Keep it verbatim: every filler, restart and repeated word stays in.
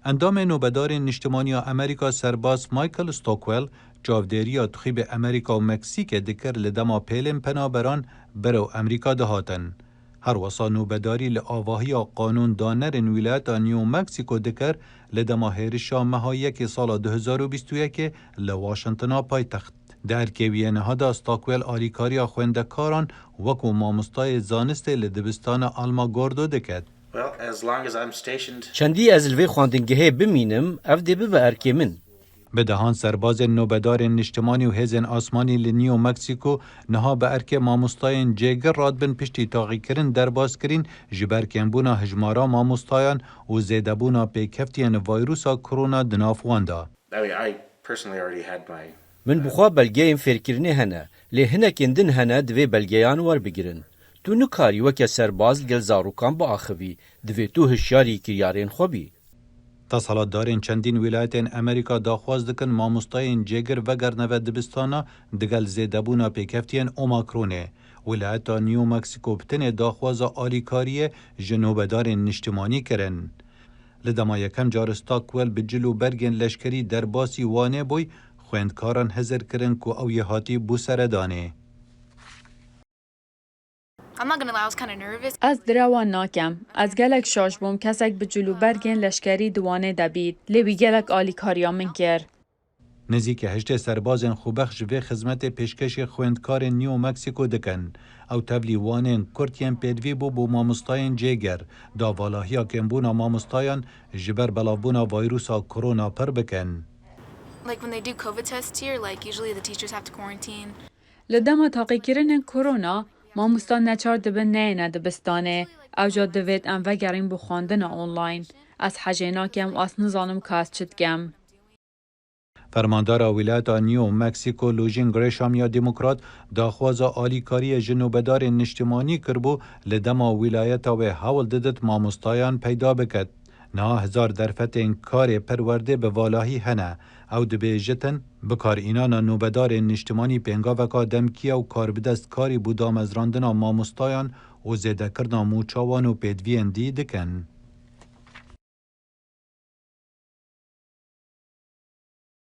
Endamê Nobedarên Niştimanî ya Amerîka Serbaz Michael Stockwell çavdêriya dixwî bi Amerîka û Meksîkê dikir li dema pêlên penaberan berew Amerîka dihatin. Her wisa nobedarî li avahiya qanûn danerên Wîlayeta New Mexico dikir li dema hêrişa meha yekê sala du hezar û bîst û yekê li Washingtona paytext. Di erkê wî yê niha de Stockwell alîkariya xwendekaran wekû mamostayê zanistê li dibistana Alamogordo diket. Well, as long as I'm stationed Çendî ez li vê xwendingehê bimînim, ev dê bibe erkê min. Bi dehan serbazên nobedarên niştimanî û hêzên asmanî li New Mexico niha bi erkê mamostayên cêgir radibin piştî taxîkirin derbas kirîn ji ber kêmbûna hijmara mamostayan û zêdebûna pêkeftiyên vayrusa korona di nav wan de. I mean, I personally already had my Min bi xwe belgeyên fêrkirinê hene, lê hinekên din hene divê belgeyan werbigirin. Tu nikarî weke serbaz li gel zarokan biaxivî, divê tu hişyarî kiryarên xwe bî. Desthilatdarên çendîn wîlayetên Amerîka daxwaz dikin mamostayên cêgir vegerine ve dibistana digel zêdebûna pêkeftiyên Omicronê. Wîlayeta New Mexico bi tenê daxwaza alîkariyê ji nobedarên niştimanî kirin. Li dema yekem car Stockwell bi cil û bergên leşkerî derbasî Wanê bûy, xwendkaran hizir kirin ku ew yê hatî bû seredanê. I'm not gonna lie, I was kinda nervous. Ez direwa nakem. Ez gelek şaş bûm kesek bi cil û bergên leşkerî di Wanê de bît. Lê wî gelek alîkariya min kir. Nêzîkî heştê serbazên xwebexş ji vê xizmetê pêşkêşî xwendkarên New Mexico dikin. Ew tevlî wanên kurt yên pêdivî bû bo mamostayên cêgir, da valahiya kêmbûna mamostayan ji ber belavbûna vayrusa korona pir bikin. Like, when they do COVID tests here, like, usually the teachers have to quarantine. Li dema taqîkirinên korona, mamosta neçar dibin neyêne dibistanê. Ewca divêt em vegerîn bo xwendina online. Ez hejê nakem û ez nizanim ka ez çi dikem. Fermandara Wîlayeta New Mexico Lujan Grisham ya Demokrat daxwaza alîkariyê ji nobedarên niştimanî kiribû, li dema wîlayeta wê hewl didit mamostayan peyda biket. Niha hezar derfetên karê perwerdê bi valahî hene. Ew dibêjitin, bikarînana nobedarên niştimanî pêngaveka demkî ye û karbidest karî bo damezrandina mamostayan û zêdekirina mûça wan û pêdiviyên dî dikin.